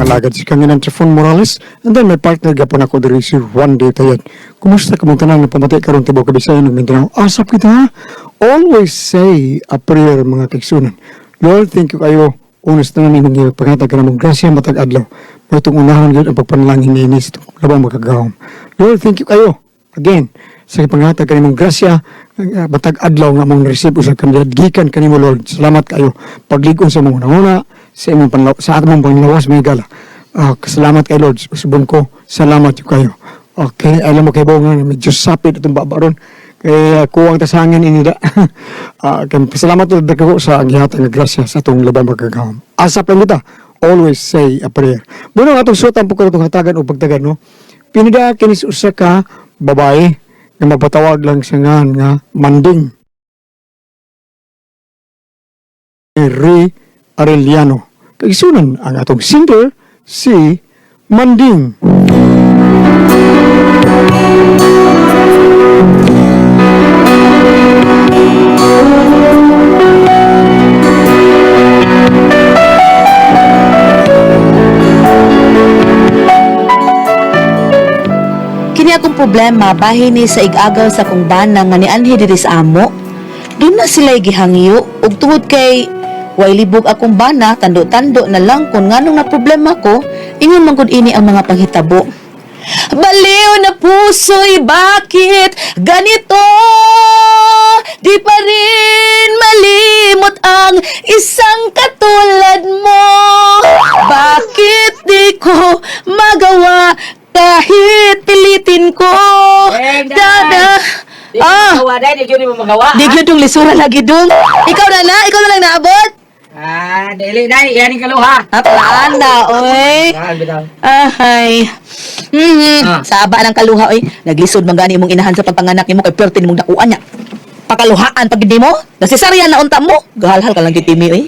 Alagad si Kanginan Trifon Morales, and then may partner gapon ako diri si Juan De Tayad. Kumusta kamong tanan nga pamati karon tibuok Kabisayan ug Mindanao? Asap kita ha? Always say a prayer, mga kaigsunan. Lord, thank you kayo. Unas na namin mga panghatag ka namong grasya matag adlaw. Mo itong unahon gyud ang pagpanalangin ni sa labang makagagahom. Lord, thank you kayo. Again, sa panghatag kanimong grasya matag adlaw nga among na-receive usab kami gikan kanimo, Lord. Salamat kayo pagligon sa imong hunahuna, sa imong panlaw, sa atong panglawas mga gala. Salamat kay Lord. Usubon ko, salamat yung kayo. Okay, alam mo kay nga medyo sapit itong baba ron. Kaya kuwang ta sa hangin inida. Kaya salamat Lord ko sa gihatag nga grasya sa atong labang makagagahom. Asap lang kita. Always say a prayer. Bueno, ang atong suotan po karon hatagan o pagtagan, no. Pinida kinis usa ka babae nga magpatawag lang siya nga nga Manding. Ray Arellano. Kaigsunan ang atong singer si Manding. Kini akong problema bahin ni sa igagaw sa kong bana nga nianhi diri sa amo. Doon na sila gihangyo ug tungod kay way libog akong bana, tando-tando na lang kun nganong na problema ko, ingon man gud ini ang mga panghitabo. Baliw na puso'y bakit ganito? Di pa rin malimot ang isang katulad mo. Bakit di ko magawa kahit pilitin ko? Eh, Dada. Di Ah, mo magawa dahil, di yun mo magawa. di gyud dong lisura lagi dong. Ikaw na, ikaw na lang naabot. Ah, dili dai, yan ang kaluha. Ah, palaan na, oy. Ah, bitaw. Ahay. Ah. Saba ng kaluha oy. Naglisod man gani imong inahan sa pagpanganak nimo kay perte nimong dakuan niya. Pakaluhaan pag hindi mo, nasisarya na unta mo. Gahalhal ka lang gitimi oy.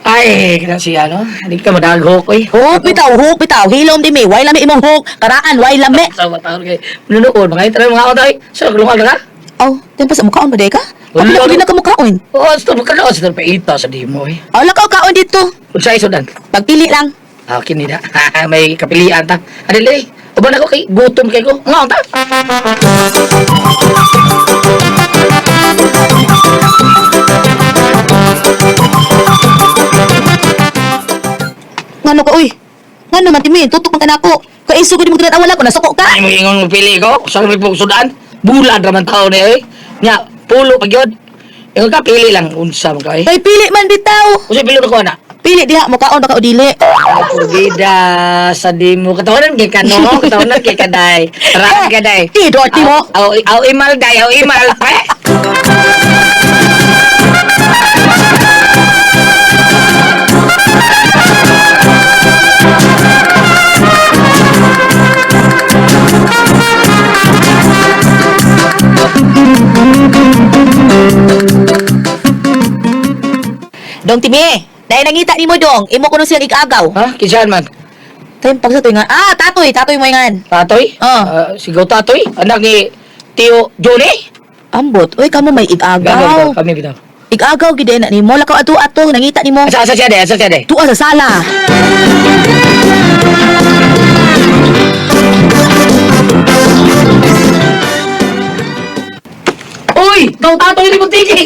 Ay, kana siya no. Hindi ka madaghok oy. Hook bitaw, hook bitaw. Hilom di mi, way lami imong hook. Karaan way lami. Sa mataon kay manunood mga itra mga otay. Sa kaluha ka? Oh, tempo sa mukhaon ba day ka? Wala. Kapila ko din na kamukhaon. Oo, sto ka na sa paita sa dimo oy. Oh, lakaw kaon dito. Unsa isudan? Pagpili lang. Ah, kini na. May kapilian ta. Adili. Uban ako kay gutom kay ko. Ngaon ta? Ngano ka oy? Ngano man timi, tutok man kanako. Kay iso ko di mo tinanaw ko nasuko ka. Ay mo ingon mo pili ko. Sa may sudan. Bulan ra man taon ni oy. Nya, pulo pa gyud. Ingon ka pili lang unsa man ka oy. Kay pili man bitaw. Unsa pili ko ana? Pili diha mo kaon baka o dili. Ay, Purgida, sa di mo. Katawanan kay ka, no? Katawanan kay ka, day. Taraan ka, day. Ti, dorty mo. Aw, aw, imal, day. Aw, imal. Eh? Dong Timi, dahil nangita nimo dong, imo kuno siyang igagaw. Ha? Kisaan man? Tayo pag sa nga. Ah, tatoy, tatoy mo ingan. Tatoy? Oh. Ah, sigaw tatoy? Anak ni Tio Johnny? Ambot, oy kamo may Gagaw, igagaw. kami bitaw. Igagaw gid na nimo, lakaw ato ato nangita nimo. Asa, asa siya, day? Asa siya, day? Tuwa sa sala. Uy! Daw tatoy ni Butiki!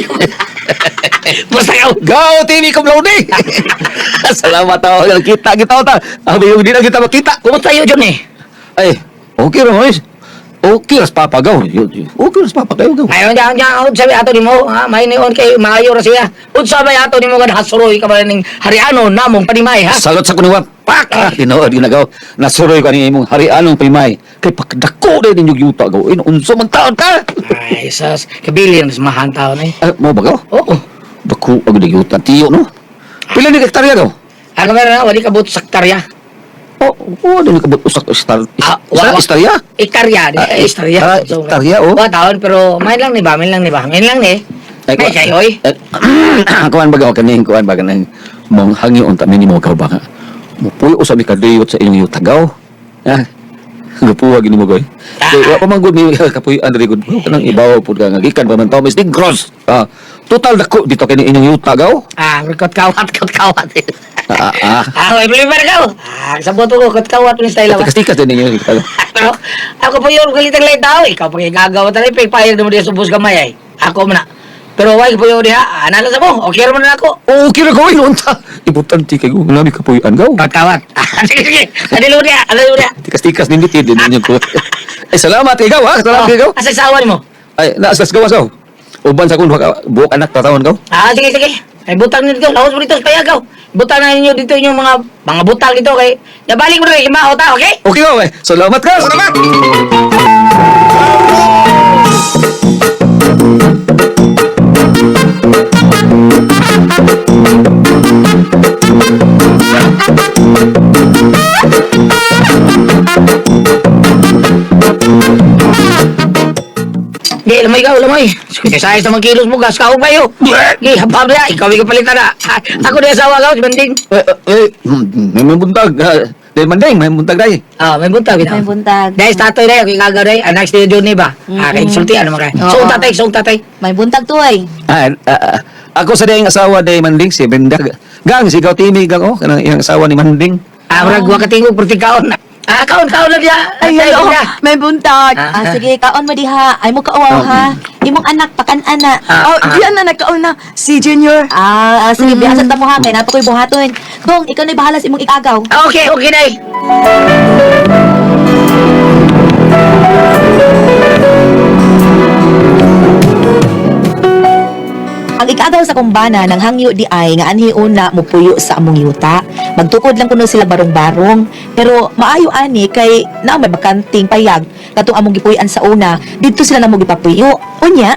Basta ka! Go TV cum laude. Salamat ako. Kita kita ta. Abi yung di na kita makita. Kumusta yun, Johnny? Ay, okay ra hoy. Okay ras papa gaw. Okay ras papa kayo gaw. Ngayon, diyan, diyan, unsa may ato nimo, ha? May nion kay maayo ra siya. Unsa may ato nimo nga hasuroy ka ba ning hariano namong panimay, ha? Salot sa kunuwa. Pak! Ah, tinuod yun na gaw. Nasuroy ko ni imong harianong primay. Kay pakdako dahil ninyong yuta gaw. Ino, unso man taon ka? Ay, sas, kabili ang samahan taon eh. Ah, mo ba gaw? Oo. Dako ang yuta. Tiyo no? Pila ni hektarya gaw? Ano meron na, wali kabut sa hektarya. Oh, oh, dili kabut usak istar. Ah, Isa istarya? Hektarya, di Ah, istarya. ah, hektarya, oh. Wa taon pero main lang ni ba, main lang ni ba, main lang ni. Ay, May kay oy. Eh, kuan ba gaw kaning kuan ba kaning mong hangyo unta minimo gaw ba nga. Mupuyo usab ni kadiyot sa inyong yuta gaw. Ha? Gapuha gini mo goy. Kay wa pa man gud ni kapuy-an diri gud. Kanang ibaw pud ka nga gikan pa man tawo Miss Negros. Ah, total dako dito kini inyong yuta gaw. Ah, kot kawat, kot kawat. Ah, ah. Ah, may problema na gaw. Ah, sabot ko kot kawat ni style ba. Tikas-tikas din ninyo. Pero ako po yun, galit ang tao. Ikaw pang igagawa talaga, payag mo diya subos gamay ay. Ako man na. Pero why po yun diha? Anala sa mo, okay raman na ako. Oo, kira ko unta. Importante kay kung nami kapuy-an gaw. Kot kawat. Ah, sige, sige. Adilo diha, adilo diha. Tikas-tikas nindot din ninyo ko. Ay, salamat ikaw ha. Salamat ikaw. Asa sawa nimo? Ay, naasas gawas gaw. Uban sa akong duha ka buok anak tatawon gaw. Ah, sige, sige. Ay, butang nito, laos mo dito sa payagaw. Butang na ninyo dito inyong mga butang dito kay. Nabalik mo rin, imao ta, okay? Okay gaw eh. Salamat ka, salamat. Di, lamay ka, lamay. Sige, sa mga kilos mo, gas ka ba yun? Di, habab na, ikaw ikaw palitan na. Ah, ako na asawa ka, si Banding. Eh, eh, may buntag. Ah, Dahil manding, may buntag dai. Ah, may buntag. May buntag. Dahil tatoy na, okay kagaw dahil, anak si Johnny ba? Ah, kay sulti, ano makay. Oo. Suong tatay, suong tatay. May buntag to ay. Ah, ah, ah, ako sa dayang asawa day Manding si Brenda. Gang si Gautimi gang oh kanang iyang asawa ni Manding. Ah, murag wa katingog perti kaon. Ah, kaon kaon na diya. Ay, hello. May buntag. Ah, sige, kaon mo diha. Ay mo kauaw ha. Imong anak pakan-ana. Ah, Oh, diyan na nagkaon na. Si Junior. Ah, ah, sige, biasa ta mo ha kay naa pa ko'y buhaton. Dong, ikaw na'y bahala sa imong ikagaw. Ah, okay, okay day. Ang ikagaw sa kumbana ng hangyo di ay nga anhi una mupuyo sa among yuta. Magtukod lang kuno sila barong-barong, pero maayo ani kay naa may bakanting payag katong among gipuy-an sa una, didto sila namo gipapuyo. Unya,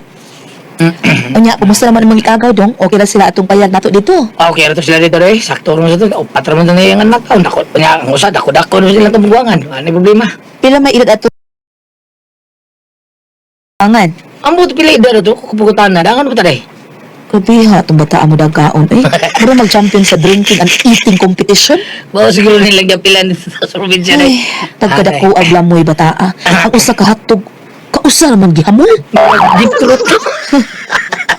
unya, kumusta naman imong ikagaw dong? Okay ra sila atong payag nato dito. Ah, okay, rato sila dito day. Sakto naman sa to. Upat raman na yung anak. Oh, dako. Nya, ang usa dako dako naman sila tumbuangan. Ano problema? Pila may edad ato angan. Ang buti pili dito to, kupugutan na. Dangan mo ta day. Grabe ha, itong bataan mo dagaon. Eh, mura mag-champion sa drinking and eating competition. Bao siguro nilang gapilan dito sa probinsya day. Ay, pagkadako ang lamoy bataa. Ang usa ka hotdog, kausa naman gihamol. Deep throat.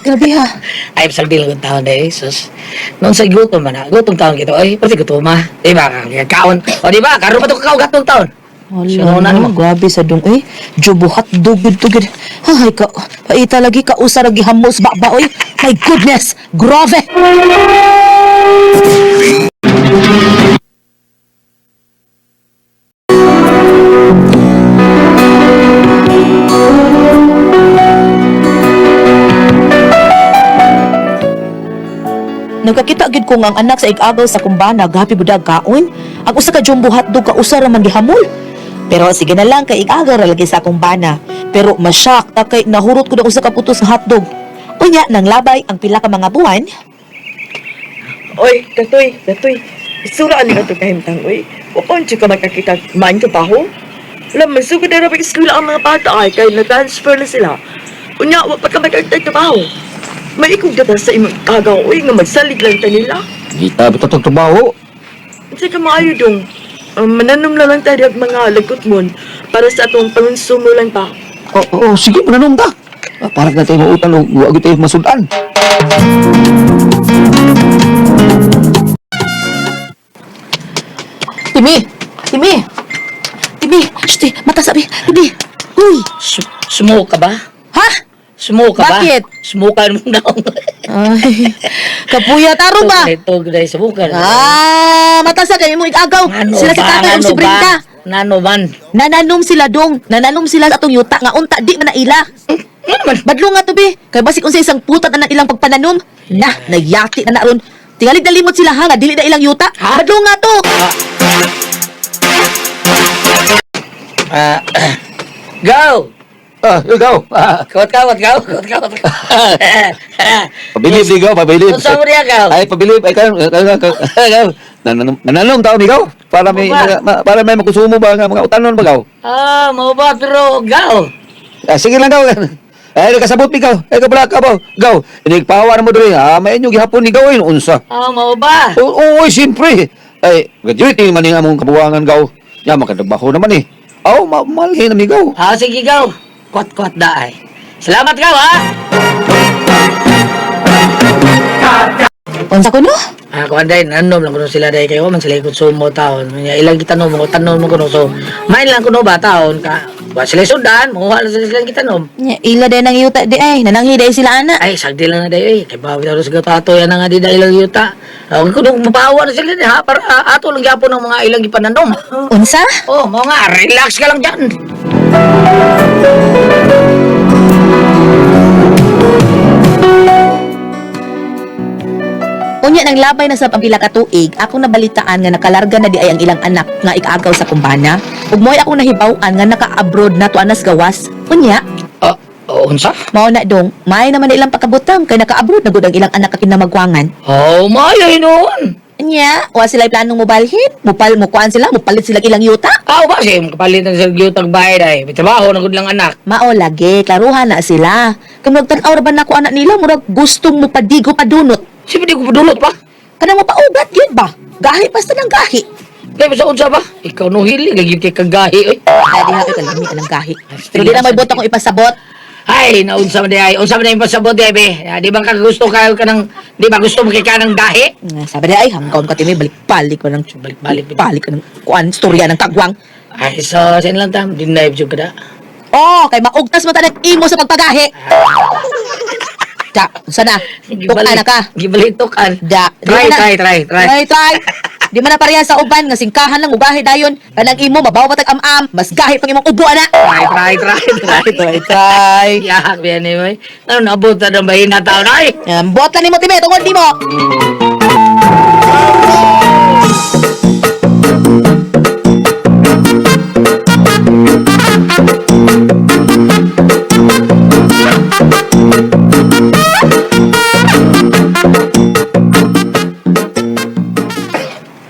Grabe ha. Ay, saldi lang ang taon day. Sus. Noon sa gutom man na. Gutom taon kita. Ay, pati gutom ma. Di ba? Kaon. O di ba? Karon pa to kakao gatong taon. Wala na no, naman. grabe sa dong. Eh, jubo hotdog gud to gud. Ay, ka, paita lagi kausa ra gihamol sa baba oy. My goodness, grabe. Nagkakita gid ko nga ang anak sa igagaw sa kumbana gabi budag kaon. Ang usa ka jumbo hotdog ka usa ra man gihamol. Pero sige na lang kay igagaw ra lagi sa akong bana. Pero masyak ta kay nahurot ko na usa ka putos sa hotdog. Unya nang labay ang pila ka mga buwan, Oy, katoy, katoy. Isura ani ka to kahimtang, oy. Wapon ka makakita man ka baho. Wala, masugod na rin eskwela ang mga bata ay kay na-transfer na sila. Unya, wa pa ka makakita trabaho. May ikog na sa imong kagaw, oy, nga magsalig lang ta nila. Kita ba tong trabaho? Unsa ka maayo dong. Mananom na lang tayo og mga lagot mon para sa atong pangonsumo lang pa. Oo, oh, sige mananom ta. Ah, para na tayo mautan og wa gyud tayo masudan. Timi! Timi! Timi! Shh, mata sabi! Timi! Uy! Smoke ka ba? Ha? Smoke ka ba? Bakit? Smoke ka mong daong. Ay, kapuya taro ba? Ito, dahil smoke ka. Ah, mata sa kayo mo igagaw. Ngano Sila si ba? tatay ug Ngano si Brenda. ba? Ngano man? Nananom sila dong. Nananom sila sa atong yuta nga unta di man na ila. Ngano man? Badlo nga to be. Kay basig unsa isang putat na ng ilang pagpananom. Na, nagyati na na ron. Tingalig na limot sila ha nga dili na ilang yuta. Ha? Badlo nga to. Ah, go! Ah, ikaw. Ah, Kawat kawat gaw, kawat kawat. pabilib di gaw, pabilib. Unsa mo diya gaw? Ay, pabilib ay kan kan kan. Nananom taon ikaw para may Ano ba? para may makonsumo ba nga mga utanon ba gaw? Ah, mao ba pero gaw. Ah, sige lang gaw. Ay, kasabot ikaw. Ay, kabla ka ba? Gaw. Inigpawa na mo diri. Ah, may inyo gihapon ni gaw unsa. Ah, mao ba? Oo, oo, siyempre. Ay, graduate man nga among kabuangan gaw. Ya, makadabaho naman eh. Aw, malhin na migaw. Ah, sige gaw. Kuat-kuat da ay. Salamat gaw ha. Unsa ko no? Ah, kuan day, nanom lang kuno sila day kayo man sila konsumo taon. Nya ilang gitanom mo tanom mo kuno so. Main lang kuno ba taon ka. Wa sila sundan, manguha lang sila silang gitanom. Nya ila day nang yuta di ay, nananghi day sila ana. Ay, sagdi lang na day eh. Kay bawi daw sa tato yan nga di dahil ilang yuta. Ang kuno mapawa na sila ha para ato lang gyapon ang mga ilang gipananom. Unsa? Oh, mao nga, relax ka lang dyan. Unya nang labay na sa pila ka tuig, akong nabalitaan nga nakalarga na di ay ang ilang anak nga ikaagaw sa kumbana. Ug mo'y akong nahibaw-an nga naka-abroad na to anas gawas. Unya, Ah, oh, unsa? mao na dong, may naman na ilang pakabutang kay naka-abroad na gud ang ilang anak ka kinamagwangan. Oh, maayo noon. Unya, wa sila planong mobalhin, mupal mukuan sila, mupalit sila ilang yuta. Ah, ba siya kapalit na sa yutang bahay day. May trabaho na gud lang anak. Mao lagi, klaruhan na sila. Kung magtan-aw ra ba nako anak nila, murag gustong mupadigo padunot. Siyempre di ko padulot pa. Kanang mapaugat yun ba? Gahi basta ng gahi. Kaya sa unsa ba? Ikaw no hilig lagi kay kagahi oy. Ay, di ha, kalami anang gahi. Pero di na may boto akong ipasabot. Ay, naunsa man di ay. Unsa man di pasabot di be. Ah, di ba ka gusto kayo ka ng di ba gusto mo kay ka ng gahi? Nga, sabi niya, ay, hanggang ka timi, balik-balik ko ng Balik-balik. balik ko ng kuan, storya ng kagwang. Ay, so sin lang tam dinay jud kada. Oh, kay maugtas mo tanang imo sa pagpagahi. Da, sana. Tukan na ka. Gibalitukan. Da. Di Try, man na- try, try, try. Try, try. Di man na pareha sa uban nga singkahan lang ugahi dayon. Kanang imo mabaw patag am-am, mas gahi pang imong ubo ana. Try, try, try, try. Try, try. Yak, biyan ni boy. Ano naabot na ng bahin na taon ay? Buot lang nimo time tungod nimo.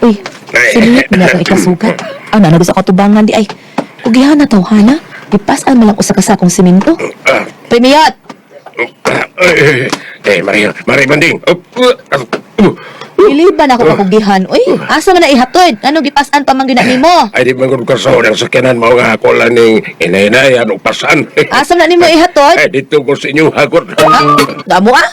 Uy, silip na akong ikasugat. Ang nanag sa katubangan di ay. Kugihan na to, hana. Gipasan mo lang usa ka sakong simento. Premiyot! Eh, eh, Maria, Maria Banding. Up, uh, uh, Piliban ako kakugihan. Uy, asa man na ihatod? Ano gipasan pa man gyud na nimo? Ay, di man ko kasaw ng sakyanan mo nga ako lang ning inay-inayan o pasan. Asa man na nimo ihatod? Ay, dito ko sa inyo hagot. Ha? Gamo ah?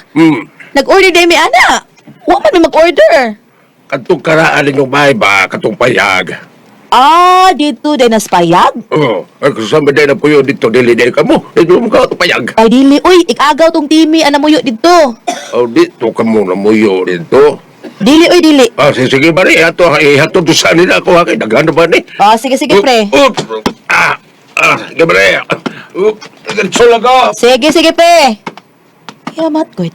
Nag-order day mi ana. Wa man mi mag-order. Katong karaan ninyong bahay ba, katong payag. Ah, dito day naspayag. Oh, ay kasama day na puyo dito, dili day ka mo. Dito mo ka payag. Ay dili, uy, ikagaw tong timi ana muyo dito. Oh, dito ka muna muyo dito. Dili uy, dili. Ah, sige, sige, Maria, ato, ihatod to sa nila ako, ha, kay daghan na ba ni? Ah, sige sige pre. Up, ah, ah, sige, Maria. Up, diretso lang ka. Sige sige pre. Yamat good.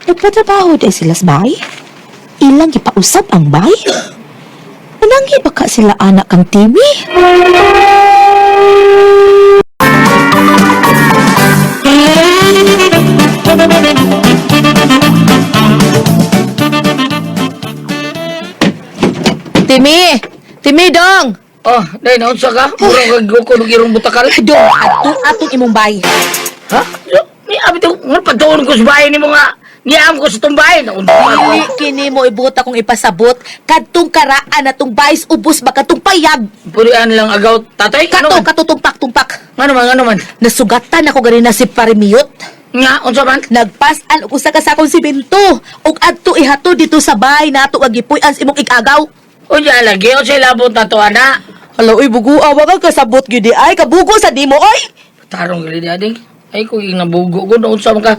Nagpatrabaho day sila sa bahay. Ilang gipausap ang bay. Nananghi ba ka sila anak kang timi? Timi! Timi dong! Oh, day naunsa ka? Murag kag ko irong butakal. Dong, ato atong imong bay. Ha? Ni abi to, nga patuon ko sa bahay nimo nga. Niam ko sa tumbay. Naunsa ka? Dili kini mo ibot akong ipasabot kadtong karaan atong bays ubos ba kadtong payag. Purian lang agaw tatay. Kato Ano man? kato tumpak tumpak. Ano man, ano man? Nasugatan ako ganina si Parimiyot. Nga, unsa man? Nagpas-an og usa ka sakong simento ug adto ihato dito sa bahay nato ang gipuy-an sa imong ikagaw. Unya lagi, unsa labot na to ana? Hala uy bugo awa ka kasabot gyud di ay kabugo sa dimo oy. Tarong gali di ading. Ay ko ing nabugo ko naunsa man ka.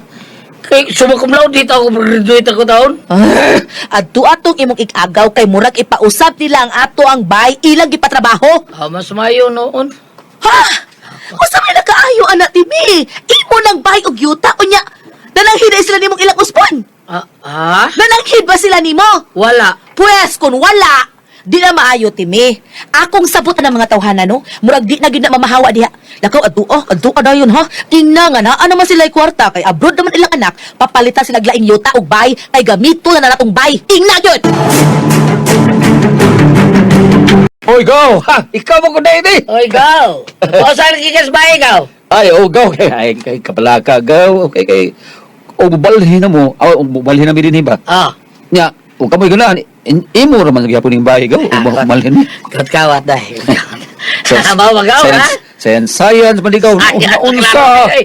Kay suma cum laude dito ako graduate ako taon. Ah, adto atong imong ikagaw kay murag ipausap nila ang ato ang bay ilang gipatrabaho. Ah, mas mayo noon. Ha? Usa may nakaayo anak timi. Imo nang bay og yuta unya. Nananghid sila nimong ilang uspon. Ah, ah? Nananghid ba sila nimo? Wala. Pwes kung wala, di na maayo timi. Akong sabutan ng mga tawhana no, murag di na gyud na mamahawa diha. Lakaw adto adto dayon ha. Tingnan nga na ano man sila kwarta kay abroad naman ilang anak, papalitan sila laing yuta og bay kay gamito na natong bay. Tingnan gyud. Oy, go! Ha! Ikaw mo ko na ini! Oy, go. O saan gikas bahay gaw? Ay, oh, go! Kay, ay, kay, kapalaka, go! Okay, kay, o, bubalhin na mo. O, bubalhin na mi din, ba? Ah, Nya, o kamoy ganahan, imo raman gyapon ning bahay, go! O, bubalhin mo. kawat kawat dai. Mao, ha? Science, science, mandigaw. Ay, Naunsa. klaro, ay.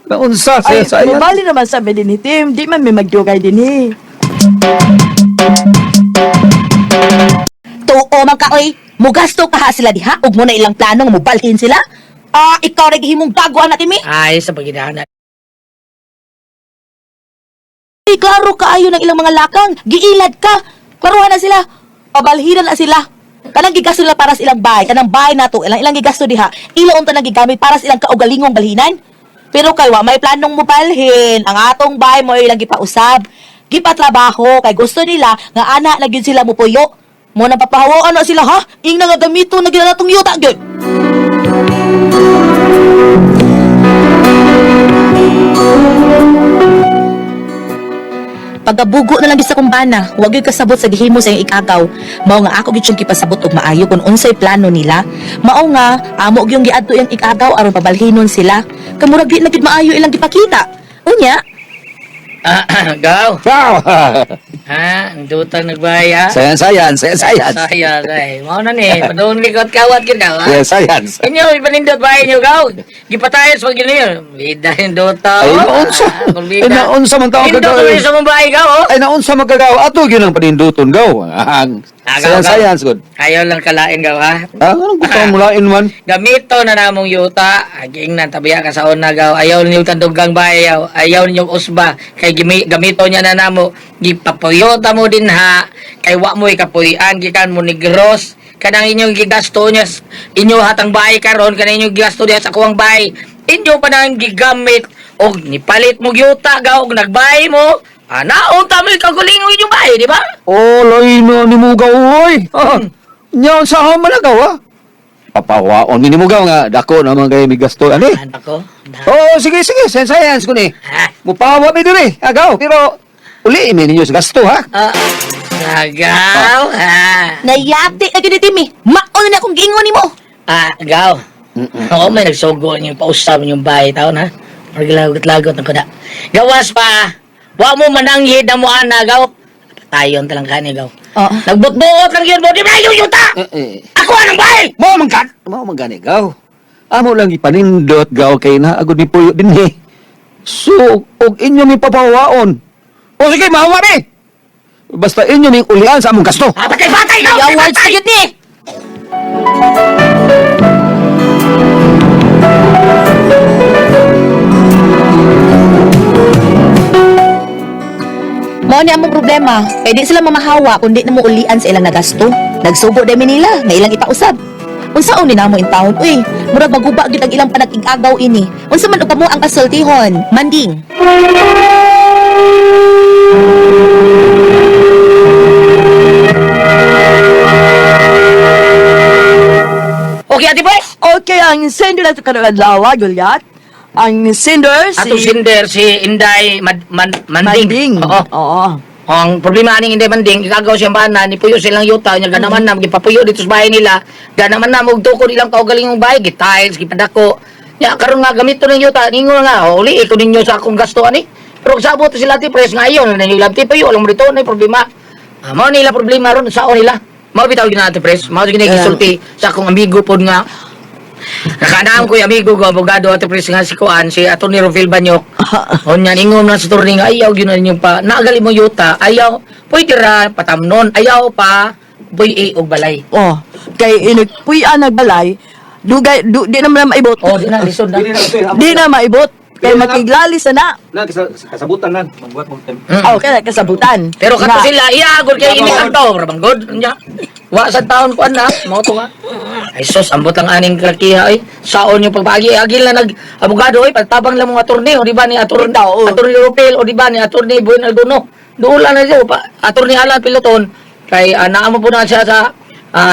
Naunsa, Ay, science, science. mabali naman sa din ni Tim. Di man may magdugay din eh. Tuo man ka oy, mugasto ka ha sila diha ug mo na ilang plano nga mobalhin sila. Ah, ikaw ra gihimong gago ana timi. Ay, sa paginahan. Ay, klaro kaayo ng ilang mga lakang, giilad ka. Klaruhan na sila. Pabalhinan na sila. Kanang gigasto nila para sa ilang bahay, kanang bahay nato, ilang ilang gigasto diha. Ila unta nang gigamit para sa ilang kaugalingong balhinan. Pero kay wa may planong mobalhin, ang atong bahay mo ilang gipausab. Gipatrabaho kay gusto nila nga ana na gyud sila mopuyo. Mo nang papahawaan na sila ha. Ingna nga gamito na gyud natong yuta gyud. Pagabugo na lang gyud sa kumbana, wag gyud kasabot sa gihimo sa iyong ikagaw. Mao nga ako gyud siyang gipasabot og maayo kung unsay plano nila. Mao nga amo gyud giadto iyang ikagaw aron pabalhinon sila. Kamurag di na gyud maayo ilang gipakita. Unya, Ah, gaw. Wow! Ha, ang dutang nagbaya. Science, science, science, science. Saya, ay. Mao na ni, padung likot kawat gid daw, ha? Science, science. Inyo, ipanindot ba inyo, gaw? Gipatayan sa pag-ginyo. Bida yung duta. Ay, oh. naunsa. Ah, kung bida. Ay, naunsa man tao Pindot kagaw. mo sa mong bahay, gaw, oh. Ay, naunsa magkagaw. Ato, yun ang paninduton, gaw. Ang Ah, gaw, science, gaw. science, good. Ayaw lang kalain, gaw, ha? Ah, anong gusto mo mulain man? Gamito na namong yuta. Aging na, tabiya ka sa una, gaw. Ayaw ninyo tandugang bahay, ayaw. Ayaw ninyong usba. Kay gamito niya na namo. Gipapuyota mo din, ha. Kay wa mo ikapuyan, gikan mo ni Gross. Kanang inyong gigasto niya, inyo hatang bahay karon, kanang inyong gigasto niya sa kuwang bahay. Inyo pa nang gigamit. Og nipalit mo yuta, gaw, og nagbahay mo. Ah, naunta mo ikagulingon inyong bahay, di ba? Oh, lain na ni Mugaw, oy. Ah, Nya, sa man na gaw, ah. Papawaon ni Mugaw nga. Dako naman kayo may gasto. Ani? Ano ko? Oo, sige, sige. Science, science ko ni. Ha? Mupawa mi diri. Agaw, pero uli mi ninyo sa gasto, ha? Ah, nagaw, ha? nayati na gyud ni Timmy. Mao na akong giingon nimo. Ah, gaw. Oo, may nagsugo niyo, pausap niyo yung bahay taon, ha? Marglagot-lagot ng kuda. Gawas pa! Wa mo mananghid na mo, ana, gaw. Patayon talang ka niya, gaw. Oo. Nagbot-buot lang yun mo, di ba yung yuta? Eh, eh. Ako anong bahay! Mao man kan, mao man gani gaw. Amo lang ipanindot gaw kay na agud ni puyo dinhi. So, og inyo mi papawaon. O sige, mahawa mi. Basta inyo ning ulian sa among gasto. Ah, patay-patay, gaw! Yaw words na Patay! gyud ni. Mao ni among problema. Kay di sila mamahawa kundi na mo ulian sa ilang nagasto. Nagsugo dami nila nga ilang ipausab. Unsaon ni namo in taon uy? Murag maguba gyud ang ilang panag-igagaw ini. Unsa man og kamo ang kasultihon? Manding. Okay, Ate Pres! Okay, ang sender nato karong adlaw, Gulyat. Ang sender si Atong sinder si Inday Manding. Manding. Oo. Oo. Ang problema aning Inday Manding, igagaw siyang bana, ni puyo silang yuta, nya ganaman na gipapuyo dito sa bahay nila. Ganaman na og tukod ilang kaugalingong bahay, gitiles, gipadako. Nya karon nga gamito ng yuta, ningon nga, "Oh, uli ko ninyo sa akong gasto ani." Pero sabot sila ti pres nga ayon na ninyo ti puyo, alam mo dito na problema. Ah, mao nila problema ron sao nila. Mao bitaw gyud na Ate Pres, mao gyud gisulti sa akong amigo pod nga. Nakanaam ko yung amigo ko, abogado Ate Pres nga si Kuan, si Atty. Rufil Banyok. Unya ningon na sa turning ayaw gyud na ninyong pa naagali mo yuta, ayaw pwede ra patamnon, ayaw pa buy og balay. Oh, kay inigpuy-an nagbalay, dugay du, di na man maibot. Oh, di na lisod na. Di na maibot. Kay makiglalis na na. Na kasabutan na magbuhat mo time. Mm. Oh, kaya kasabutan. Pero kato Nga, sila iagod kay ini kanto, rabang god nya. Wa sa taon kuan na, mao to nga. Ay sus, ambot lang aning kalakiha ay. Saon yung pagpaagi agil na nag abogado ay pagtabang lang mga attorney o di ba ni attorney Bitaw, oh. attorney Rupel o di ba ni attorney Buen Aldono. Doon lang na siya pa attorney Alan Piloton kay naa mo po na siya sa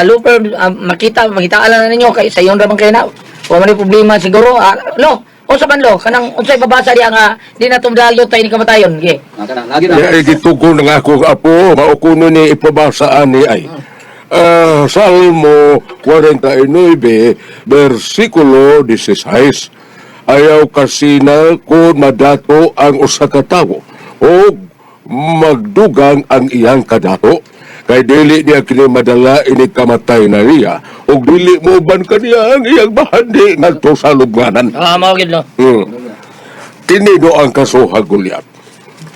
law firm, makita makita lang na ninyo kay sa iyon ra man kay na. Wa man ni problema siguro no. Unsa man lo kanang unsay babasa diya nga di na tumdalo tayo ni kamatayon. Ge. Lagi na. Ya, gitugon ng akong apo, maukuno ni ipabasaan ni ay. Ah, Salmo 49, versikulo 16. Ayaw kasina kung madato ang usa ka tawo o magdugang ang iyang kadato. Kay dili niya kini madala ini kamatay na niya ug dili mo uban kaniya ang iyang bahandi ngadto sa lubnganan. Ah, mao gid no. Kini do ang kasuha Goliath.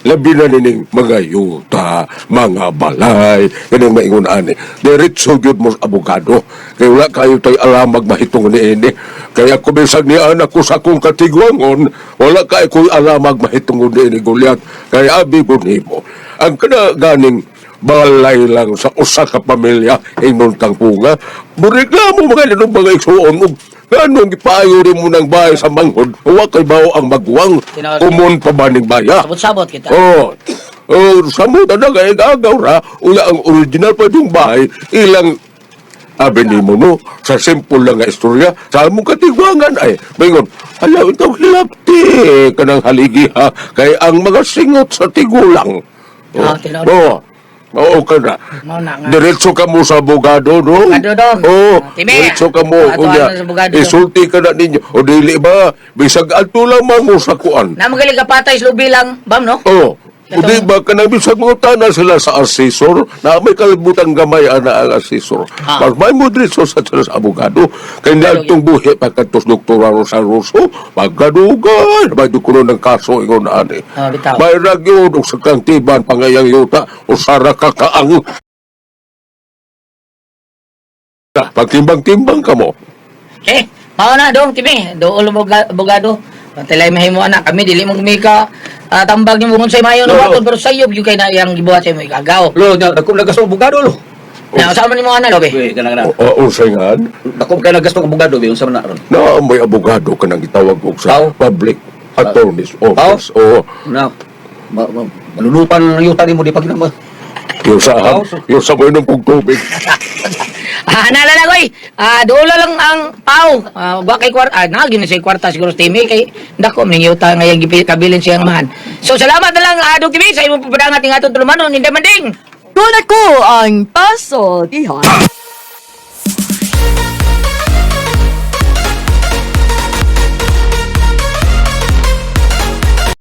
Labi na nining mga yuta, mga balay, kining maingon ani. Diretso gyud mo sa abogado. Kay wala kayo tay alam magmahitong niini. Kaya kung bisag ni anak ko sa akong katigwangon, wala kayo ko'y alam magmahitong niini Goliath. Kaya abi ko nimo. Ang kana ganing balay lang sa usa ka pamilya ingon kang punga. Mureklamo mga ninong mga igsuon og ganong gipaayo rin mo ng bahay sa manghod, wa kay bao ang magwang, Tinaw- kumon pa ba ning baya. Sabot-sabot kita. Oh, oh, samot na kay gagaw ra, uya ang original pa yung bahay, ilang abi nimo no, sa simple lang nga istorya, sa among katigwangan ay, bingon, alaw ito hilapti kanang haligi ha, kay ang mga singot sa tigulang. Oh, Ah, tinaw. oh, oo ka na. Mao na nga. Diretso ka mo sa abogado, no? Abogado, dong. Oo, Ah, Time. diretso ka mo. Ato, Unya, ano sa abogado, dong. isulti ka na ninyo. O dili ba, bisag adto lamang mo sa kuan. Na magaling ka patay sa lubi lang, bam no? Oo. Ito. Di ba kanang bisag mga tanan sila sa assessor na may kalibutan gamay ana ang assessor. Ah. Mas may mo diretso sa sila sa abogado. Kay niadtong buhi pa kadtos doktora Rosa Russo, pagkadugan, may dukuno ng kaso ingon ani. Ah, bitaw. May nagyod og sa kang tiban pangayang yuta usara ka kaang. Pagtimbang-timbang ka mo. Eh, mao na dong tibi. Dool mo abogado. Pantilay mahimo anak kami dili mo kami ka tambag nimo kung say mayo na Lolo. waton pero sayo gyud kay na iyang gibuhat sa imo igagaw. Lo, nya dagko nagasto ang abogado lo. Na usa man nimo ana lobe. Uy, kana kana. O, unsay nga Dako kay nagasto ang abogado be unsa man na ron. na may abogado ka nang gitawag og sa Tao? public attorney's office. Oo. Na ma, ma, malulupan ang yuta nimo di pa ginama. Yung sa Tao? yung sa mo kong tubig. Ah, naalala ko eh. Ah, dool lang ang pau. Ah, wa kay kwarta. Ah, na gyud sa kwarta siguro timi kay dako man yuta nga iyang kabilin siyang amahan. So salamat na lang ah, Dong Timi sa imong papadangat ning atong tulumanon. Hindi man ding. Doon ako ang paso, diha.